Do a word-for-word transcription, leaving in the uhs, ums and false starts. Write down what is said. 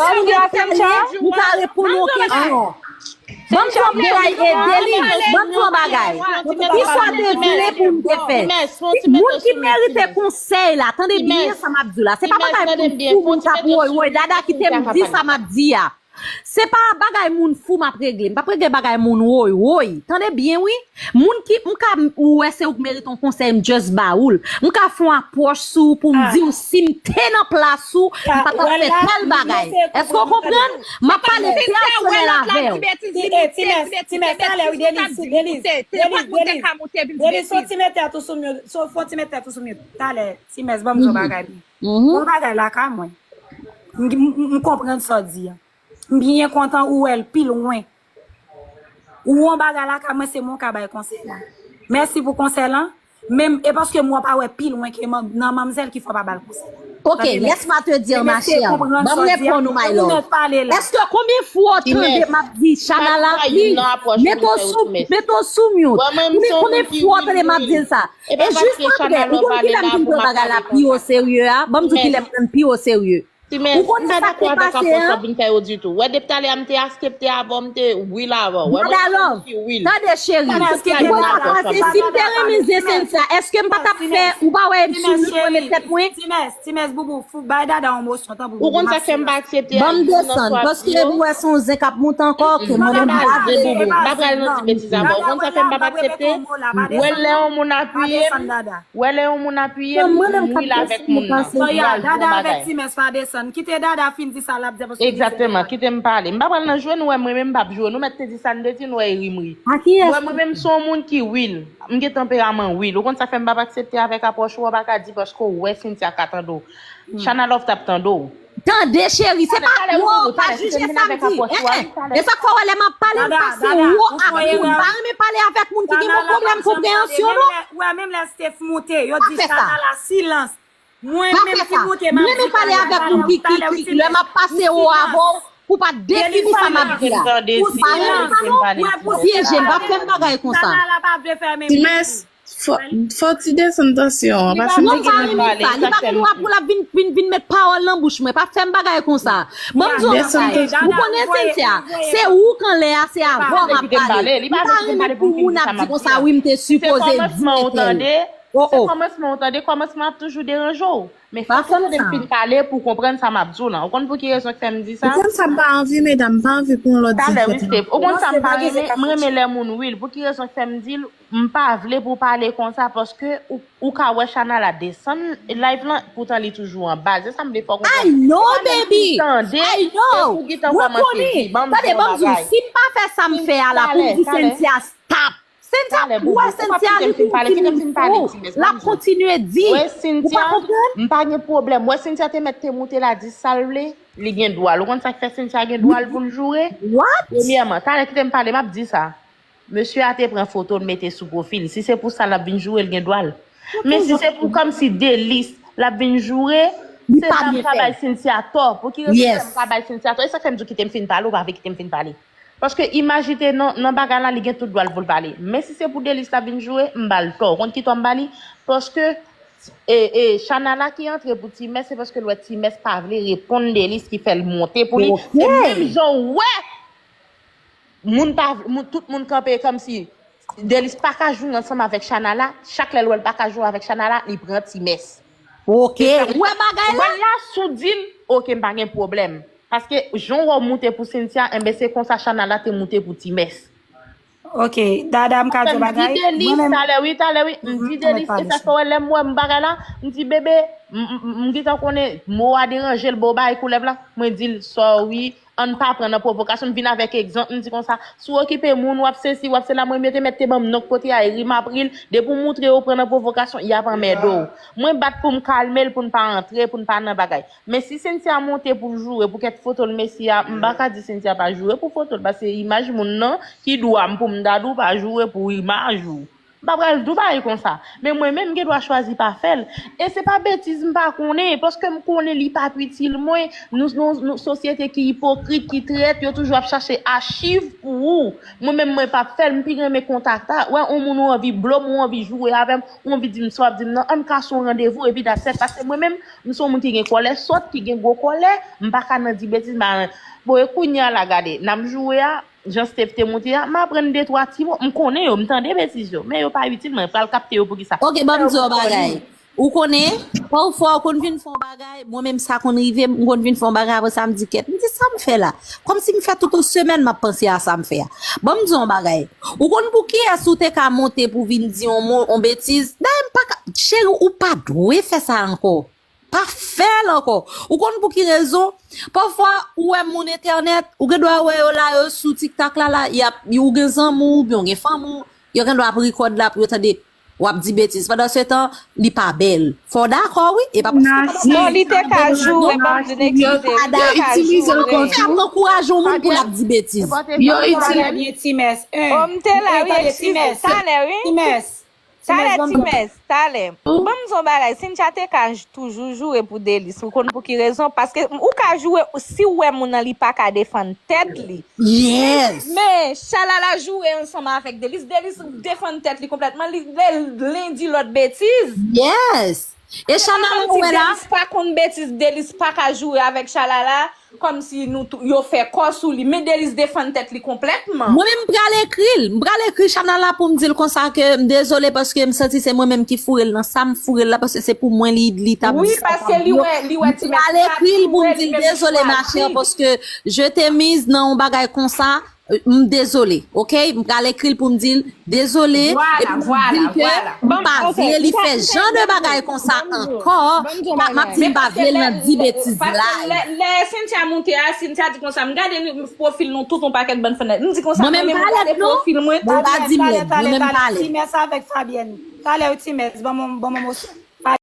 Ou gen pale, ou ka reponn yon kesyon. Ban m di yon bagay, Edeline, ban m di yon bagay. Kisa w te vle pou m te fè? Moun ki merite konsèy la, tande byen sa m ap di w la. Se pa bagay moun fou, moun k ap woy woy, dada kite m di sa m ap di a. Se pa bagay moun fou m ap regle. M p ap regle bagay moun woy woy. Tande byen, wi. Moun ki, m ka, ou wè se ou k merite yon konsèy, m just ba ou l. M ka fè yon apwòch sou ou pou m di w si m te nan plas ou, m pa t ap fè tèl bagay. Èske w konprann? M ap pale pèsonèl avè w. Ti mès, ti mès, talè wi, Deniz, Deniz, Deniz, fon ti mèt tèt ou sou mute, fon ti mèt tèt ou sou mute, talè, ti mès, ban m di yon bagay. Yon bagay la ka mwen. M konprann sa w di a. M byen kontan ou wè l pi lwen. Ou wè yon bagay la ka mwen se mwen w ka bay konsèy la. Mèsi pou konsèy lan. Men e paske mwen pa wè pi lwen ke nan manmzèl ki fè w pa ba l konsèy la. Ok, laisse-moi te dire ma chère. Ban m reponn ou my love. Èske konbyen fwa w tande m ap di Chanala please mete w sou mute? Konbyen fwa w tande m ap di l sa? E jis apre ou konn kilè m fin pran bagay la pi o serye a? Ban m di w kilè m pran l pi o serye. Ou konnen sa k te pase an? Wè depi talè a m te aksepte avè w, m te real avè w. Wè mwen se yon moun ki real. Tande cheri, ou konn sa k pase? Si m te renmen zen Cynthia, èske m pa t ap fè, ou pa wè m sou mute mwen met tèt mwen? Ti mès, ti mès, boubou, fou, bay dada yon mosyon, tanpri boubou, m ap swiv. Ban m desann, paske ou wè se yon zen k ap monte ankò, ok, mwen menm m pa vle. M pa pral nan ti betiz avè w. Ou konn sa fè m p ap aksepte? Wè lè yon moun apiye m, Wè lè yon moun apiye m, m real avèk moun nan. Pou m pral di yon bagay. Dada avèk ti mès pa desann. Kite Dada fin di sa l ap di a paske li se. Egzakteman, kite m pale. M pa pral nan jwe nou, wè mwen menm m p ap jwe nou. Mèt te di sa n te di, nou wè e ri m ri. Wè mwen menm m se yon moun ki real. M gen tanperaman real. Ou konn sa fè m p ap aksepte avèk apwòch ou, w pa ka di paske w wè Cynthia ka tande w. Chana Love t ap tande w. Tande cheri, se pa wo, pa jije sa m di. E sa k fè w wè lè m ap pale, m pase wo ak moun. M pa renmen pale avèk moun ki gen yon pwoblèm konpreyansyon non. Ou wè menm lè Steph moute, yo di Chanala silans. Mwen menm ki moute, m ap di Chanala silans. Talè ou ti mès. Lè m ap pase wo avè w, pou pa defini sa m ap di a. Ou silans. Ou wè pou silans. M p ap fè m bagay konsa. Chanala pa vle fè menm. Fò w ti desann tansyon an, paske m te gen. Non, m pa renmen sa. Li pa gen dwa pou l ap vin, vin, vin met pawòl nan bouch mwen. Pa fè m bagay konsa. Ban m di w yon bagay. Ou konnen Cynthia, se ou k anlè a, se avè w m ap pale. M pa renmen pou moun ap di konsa, wi, m te sipoze di entèl. Se kòmansman ou tande. Se kòmansman ou tande, kòmansman ap toujou deranje w. Men fòk ou tande m fin pale pou w konprann sa m ap di w lan. Ou konn pou ki rezon k fè m di sa? Ou konn sa m pa anvi, medam, m pa anvi pou yon lòt zen fèt ankò. Ou konn sa m pa renmen? M renmen lè moun real. Pou ki rezon k fè m di l? M pa vle pou w pale konsa paske ou, ou ka wè Chanala desann live lan, poutan li toujou anba. Se sa m vle fè w konprann. I know, baby. Se pa menm pou tande, e pou gentan kòmanse di. Ban m di w yon bagay. Si m pa fè sa m fè a la pou m di Cynthia stop. Cynthia, ou wè Cynthia li vin, li vin fou. L ap kontinye di. Ou pa konprann? M pa gen pwoblèm. Wè Cynthia te mèt te moute la di sa l vle, li gen dwa l. Ou konn sa k fè Cynthia gen dwa l pou l joure? What? Premyèman, talè kite m pale, m ap di sa. Mesye a te pran foto l mete sou pwofil. Si se pou sa l ap vin joure, l gen dwa l. Men si se pou kòmsi Delice l ap vin joure, se la m ka bay Cynthia tò. Pou ki rezon m ka bay Cynthia tò? E sa k fè m di w kite m fin pale, ou pa vle kite m fin pale. Paske imajite nan, nan bagay la, li gen tout dwa l pou l pale. Men si se pou Delice l ap vin joure, m ba l tò. Ou konn ki tò m ba li? Paske e, e, Chanala ki antre pou Ti Mès, se paske l wè Ti Mès pa vle reponn Delice ki fè l monte pou li. Se menm jan w wè moun pa, moun, tout moun kanpe kòmsi Delice pa ka joure ansanm avèk Chanala. Chak lè l wè l pa ka joure avèk Chanala, li pran Ti Mès. Ok, ou wè bagay la? Wè l la, si w di l, ok, m pa gen pwoblèm. Paske jan w wè w moute pou Cynthia, enben se konsa Chanala te moute pou Ti Mès. Ok, Dada, m ka di w bagay? M di Delice talè wi, talè wi. M di Delice, e sa k fè w wè lè m wè m bagay la, m di bebe, m, m, m, m gentan konnen mo a deranje l, bon bagay koulèv la. Mwen di l sorry, ann pa pran nan pwovokasyon. M vin avèk egzanp, m di konsa, si w okipe moun, w ap sesi, w ap sela, mwen mete mèt te ban m non k pote a, e ri m ap ri l. Depi w moutre yo pran nan pwovokasyon, y ap anmède w. Mwen bat pou m kalme l, pou n pa antre, pou n pa nan bagay. Men si Cynthia monte pou l joure, pou kèk foto l mesi a, m pa ka di Cynthia pa joure pou foto l, paske imaj moun nan, ki dwa m pou m ta di w pa joure pou imaj ou? M pa pral di w bagay konsa. Men mwen menm, m gen dwa chwazi pa fè l. E se pa betiz m pa konnen, paske m konnen li p ap itil mwen. Nou, nou, nou sosyete ki ipokrit, ki trèt, yo toujou ap chache achiv pou ou. Mwen menm, mwen p ap fè l, m pi renmen kontakta. Wè, yon moun ou anvi blo m, ou anvi joure avè m, ou anvi di m sa w ap di m nan, ann kase yon randevou, epi that's it. Paske mwen menm, m se yon moun ki gen kòlè sòt, ki gen gwo kòlè, m pa ka nan di betiz, m pa. Bon, e kounye a la, gade, n ap joure a, jan Steph te moute a, m aprann de twa ti mo. M konnen yo, m tande betiz yo, men yo pa itil mwen, pral kapte yo poukisa? Ok, ban m di w yon bagay. Ou konnen, pafwa ou konn vin fè yon bagay, mwen menm sa konn rive m, m konn vin fè yon bagay, apre sa m di kèt. M di sa m fè la. Kòmsi m fè tout yon semèn m ap panse a sa m fè a. Ban m di w yon bagay. Ou konn pou kiyès ou te ka monte pou vin di yon mo, yon betiz? Dayè m pa ka, cheri, ou pa dwe fè sa ankò. Pa fè l ankò. Ou konn pou ki rezon? Pafwa, ou wè moun entènèt, ou gen dwa wè yo la, yo sou TikTok la, la, y ap, ou gen zanmi w, oubyen ou gen fanmi w, yo gen dwa ap rikòd la pou yo tande w ap di betiz. Pandan se tan, li pa bèl. Fò w dakò, wi. E pa paske w pa dakò. Non, li te ka joure, ban m di l, eskize, li te ka joure. Fè ap ankouraje yon moun pou l ap di betiz. Yo itilize. Talè, wi, eskize. Talè, wi. Talè, Timès, talè. Ban m di w yon bagay, Cynthia te ka j-, toujou joure pou Delice. Ou konn pou ki rezon? Paske ou ka joure, si w wè moun nan li pa ka defann tèt li. Yes. Men, Chalala joure ansanm avèk Delice. Delice defann tèt li konplètman. Li, li, li di lòt betiz. Yes. E Chalala, ou wè la? Delice pa konn betiz, Delice pa ka joure avèk Chalala. Kòmsi nou tou, yo fè kò sou li. Men Delice defann tèt li konplètman. Mwen menm, m pral ekri l. M pral ekri Chalala pou m di l konsa ke m dezole paske m santi se mwen menm ki foure l nan sa m foure l la, paske se pou mwen li, li t ap di sa. Wi, paske li wè, li wè Timès. M pral ekri l pou m di l dezole, ma chère, paske je t'ai mise nan yon bagay konsa, euh, m dezole, ok? M pral ekri l pou m di l dezole, epi m di l ke m pa vle li fè jan de bagay konsa ankò. M ap di m pa vle l nan di betiz la. Lè, lè Cynthia monte a, Cynthia di konsa, m gade pwofil nou tout yon pakèt bann fannèt. M di konsa, mwen menm, m gade pwofil mwen. Mwen pa di m lèd, mwen menm pa lèd. Timès avèk Fabienne. Talè, wi, Timès, ban mwen, ban mwen moso.